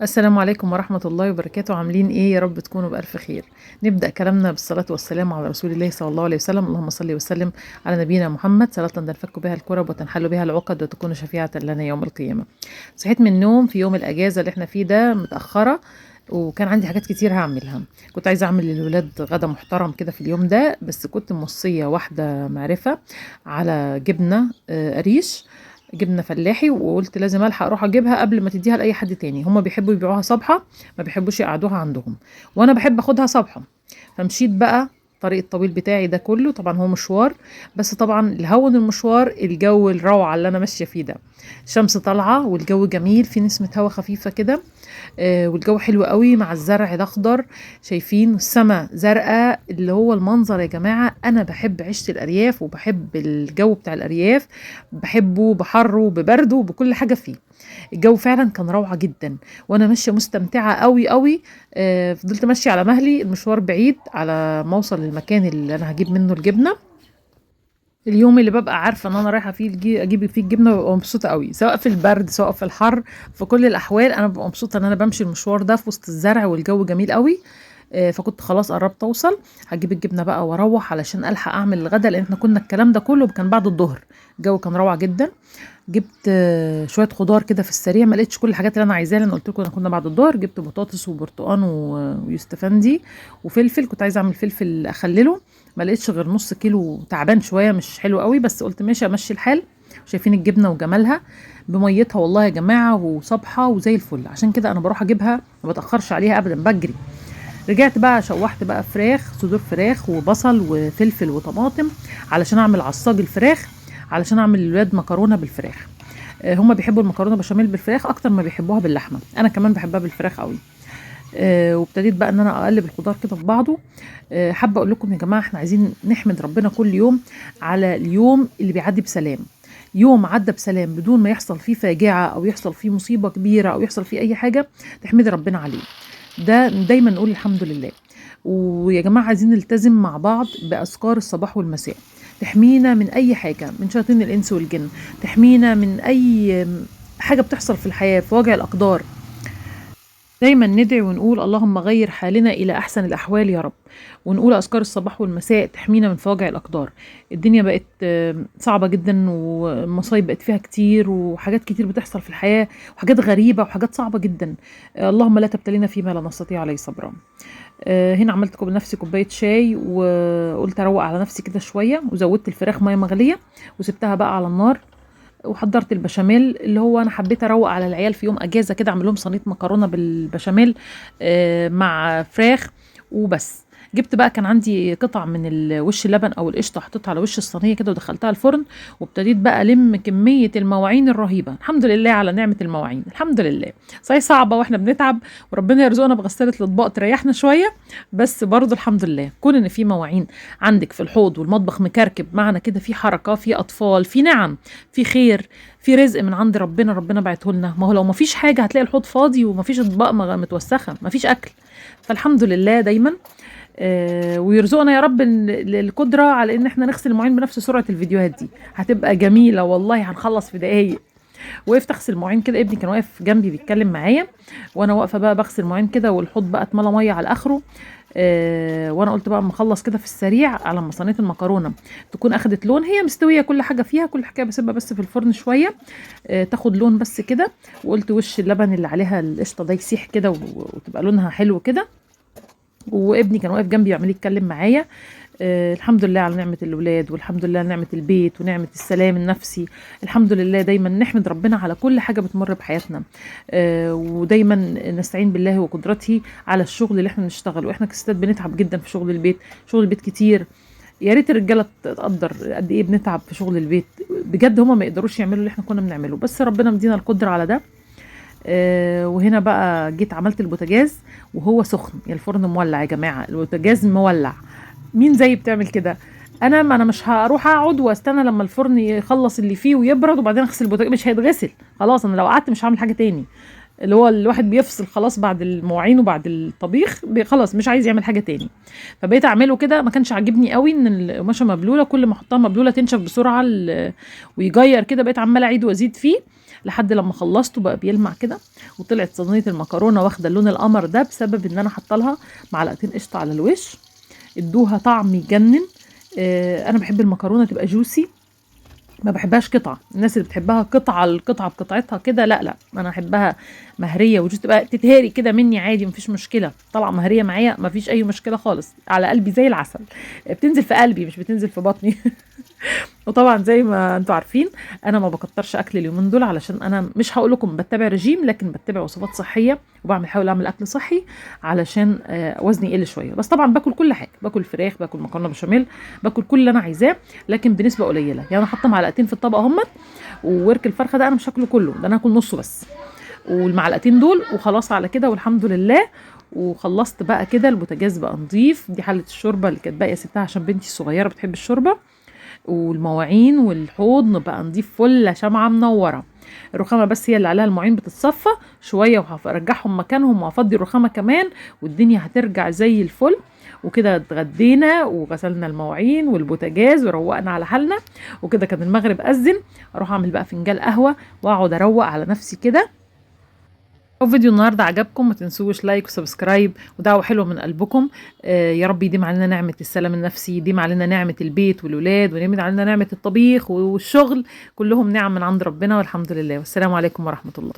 السلام عليكم ورحمة الله وبركاته. عاملين ايه؟ يا رب تكونوا بألف خير. نبدأ كلامنا بالصلاة والسلام على رسول الله صلى الله عليه وسلم. اللهم صل وسلم على نبينا محمد، صلاة تنفك بها الكرب وتنحل بها العقد وتكون شفيعة لنا يوم القيامة. صحيت من النوم في يوم الأجازة اللي احنا فيه ده متأخرة، وكان عندي حاجات كتير هعملها. كنت عايزة أعمل للولاد غدا محترم كده في اليوم ده، بس كنت موصية واحدة معرفة على جبنة قريش، جبنه فلاحي، وقلت لازم الحق اروح اجيبها قبل ما تديها لاي حد تاني. هما بيحبوا يبيعوها صبحة، ما بيحبوش يقعدوها عندهم، وانا بحب اخدها صبحة. فمشيت بقى الطريق الطويل بتاعي ده كله، طبعا هو مشوار، بس طبعا اللي هون المشوار الجو الروعة اللي انا ماشية فيه ده. الشمس طالعه والجو جميل، في نسمه هوا خفيفة كده، والجو حلو قوي مع الزرع الاخضر، شايفين السماء زرقاء، اللي هو المنظر يا جماعة. انا بحب عيشه الارياف وبحب الجو بتاع الارياف، بحبه بحره ببرده بكل حاجة فيه. الجو فعلا كان روعه جدا، وانا ماشية مستمتعه قوي قوي. فضلت ماشية على مهلي، المشوار بعيد على ما اوصل للمكان اللي انا هجيب منه الجبنة. اليوم اللي ببقى عارفه ان انا رايحة فيه اجيب فيه الجبنة ببقى مبسوطة قوي، سواء في البرد سواء في الحر، في كل الاحوال انا ببقى مبسوطة ان انا بمشي المشوار ده في وسط الزرع والجو جميل قوي. فكنت خلاص قربت اوصل، هجيب الجبنة بقى واروح علشان الحق اعمل الغدا، لان احنا كنا الكلام ده كله كان بعد الظهر، الجو كان روعه جدا. جبت شوية خضار كده في السريع، ما لقيتش كل الحاجات اللي انا عايزاها لان قلت لكم كنا بعد الظهر. جبت بطاطس وبرتقان ويوستفندي وفلفل، كنت عايزه اعمل فلفل اخلله، ما لقيتش غير نص كيلو، تعبان شوية مش حلو قوي، بس قلت ماشي امشي الحال. شايفين الجبنة وجمالها بميتها والله يا جماعة، وصبحه وزي الفل، عشان كده انا بروح اجيبها ما بتاخرش عليها ابدا، بجري. رجعت بقى شوحت بقى فراخ، صدور فراخ وبصل وفلفل وطماطم علشان اعمل عصاج الفراخ، علشان اعمل للولاد مكرونه بالفراخ. هما بيحبوا المكرونه بشاميل بالفراخ اكتر ما بيحبوها باللحمه، انا كمان بحبها بالفراخ قوي. وابتديت بقى ان انا اقلب الخضار كده في بعضه. حابة اقول لكم يا جماعة، احنا عايزين نحمد ربنا كل يوم على اليوم اللي بيعدي بسلام. يوم عدى بسلام بدون ما يحصل فيه فاجعة او يحصل فيه مصيبة كبيرة او يحصل فيه اي حاجة، تحمدي ربنا عليه. ده دايما نقول الحمد لله. ويا جماعة عايزين نلتزم مع بعض باذكار الصباح والمساء، تحمينا من اي حاجة، من شياطين الانس والجن، تحمينا من اي حاجة بتحصل في الحياة، في وجع الاقدار. دايما ندعي ونقول اللهم غير حالنا الى احسن الاحوال يا رب، ونقول اذكار الصباح والمساء تحمينا من فواجع الاقدار. الدنيا بقت صعبة جدا، ومصايب بقت فيها كتير، وحاجات كتير بتحصل في الحياة، وحاجات غريبة وحاجات صعبة جدا. اللهم لا تبتلينا فيما لا نستطيع عليه صبرا. هنا عملت لنفسي كوباية شاي، وقلت اروق على نفسي كده شوية، وزودت الفراخ مية مغليه وسبتها بقى على النار، وحضرت البشاميل اللي هو انا حبيت اروق على العيال في يوم اجازه كده، اعمل لهم صينية مكرونه بالبشاميل مع فراخ وبس. جبت بقى، كان عندي قطع من وش اللبن او القشطه، حطيتها على وش الصينية كده ودخلتها الفرن، وابتديت بقى الم كمية المواعين الرهيبة. الحمد لله على نعمه المواعين، الحمد لله. صحيح صعبة واحنا بنتعب، وربنا يرزقنا بغساله الاطباق تريحنا شوية، بس برضو الحمد لله كون ان في مواعين عندك في الحوض والمطبخ مكركب، معنى كده في حركة، في اطفال، في نعم، في خير، في رزق من عند ربنا، ربنا بعته لنا. ما هو لو ما فيش حاجة هتلاقي الحوض فاضي وما فيش اطباق متوسخه، ما فيش اكل. فالحمد لله دايما. ويرزقنا يا رب القدرة على ان احنا نغسل المواعين بنفس سرعة الفيديوهات دي، هتبقى جميلة والله، هنخلص في دقايق. وقفت اغسل المواعين كده، ابني كان واقف جنبي بيتكلم معايا، وانا واقفة بقى بغسل المواعين كده، والحوض بقى اتملى مية على اخره. وانا قلت بقى اما اخلص كده في السريع على ما صينية المكرونه تكون اخدت لون، هي مستوية كل حاجة فيها، كل حاجة بسيبها بس في الفرن شوية، تاخد لون بس كده. وقلت وش اللبن اللي عليها القشطه ده يسيح كده وتبقى لونها حلو كده. وابني كان واقف جنبي وعمال يتكلم معايا. الحمد لله على نعمة الأولاد، والحمد لله على نعمة البيت، ونعمة السلام النفسي. الحمد لله دايما نحمد ربنا على كل حاجة بتمر بحياتنا، ودايما نستعين بالله وقدرته على الشغل اللي احنا بنشتغله. احنا كستات بنتعب جدا في شغل البيت، شغل البيت كتير، يا ريت الرجالة تقدر قد ايه بنتعب في شغل البيت بجد، هما ما يقدروش يعملوا اللي احنا كنا بنعمله، بس ربنا مدينا القدرة على ده. وهنا بقى جيت عملت البوتاجاز وهو سخن، يا الفرن مولع يا جماعة، البوتاجاز مولع. مين زي بتعمل كده؟ انا ما انا مش هروح اقعد واستنى لما الفرن يخلص اللي فيه ويبرد وبعدين اغسل البوتاجاز، مش هيتغسل خلاص، انا لو قعدت مش هعمل حاجة تاني. اللي هو الواحد بيفصل خلاص بعد المواعين وبعد الطبيخ، خلاص مش عايز يعمل حاجة تاني. فبقيت اعمله كده، ما كانش عاجبني قوي ان القماشه مبلوله، كل ما احطها مبلوله تنشف بسرعة ويجير كده. بقيت عماله اعيد وازيد فيه لحد لما خلصته بقى بيلمع كده. وطلعت صينية المكرونه واخده اللون القمر ده بسبب ان انا حاطه لها معلقتين قشطه على الوش، ادوها طعم يجنن. انا بحب المكرونه تبقى جوسي، ما بحبهاش قطعه. الناس اللي بتحبها قطعه القطعة بقطعتها كده، لا لا، انا احبها مهريه وجوسي، تبقى تتهري كده مني عادي مفيش مشكلة، طالعه مهريه معايا مفيش اي مشكلة خالص، على قلبي زي العسل، بتنزل في قلبي مش بتنزل في بطني. وطبعا زي ما انتم عارفين انا ما بكترش اكل اليومين دول، علشان انا مش هقول لكم بتبع رجيم، لكن بتبع وصفات صحية وبعمل حاول اعمل اكل صحي علشان وزني يقل شوية. بس طبعا باكل كل حاجة، باكل فراخ، باكل مكرونه بشاميل، باكل كل اللي انا عايزاه، لكن بنسبة قليله. يعني انا حاطه معلقتين في الطبق اهم، وورك الفرخه ده انا مش هاكله كله، ده انا هاكل نصه بس، والمعلقتين دول وخلاص على كده والحمد لله. وخلصت بقى كده، البوتاجاز بقى نظيف. دي حله الشوربة اللي كانت باقية سبتها عشان بنتي الصغيرة بتحب الشوربة، والمواعين والحوض بقى نضيف فله شمعة منورة. الرخامه بس هي اللي عليها المواعين بتتصفى شوية، وهرجعهم مكانهم وهفضي الرخامه كمان، والدنيا هترجع زي الفل. وكده اتغدينا وغسلنا المواعين والبوتاجاز وروقنا على حالنا. وكده كان المغرب اذن، اروح اعمل بقى فنجان قهوة واقعد اروق على نفسي كده. لو فيديو النهارده عجبكم ما تنسوش like و subscribe ودعوة حلوة من قلبكم. يا رب يديم علينا نعمه السلام النفسي، يديم علينا نعمه البيت والولاد، ويديم علينا نعمه الطبيخ والشغل، كلهم نعم من عند ربنا والحمد لله. والسلام عليكم ورحمة الله.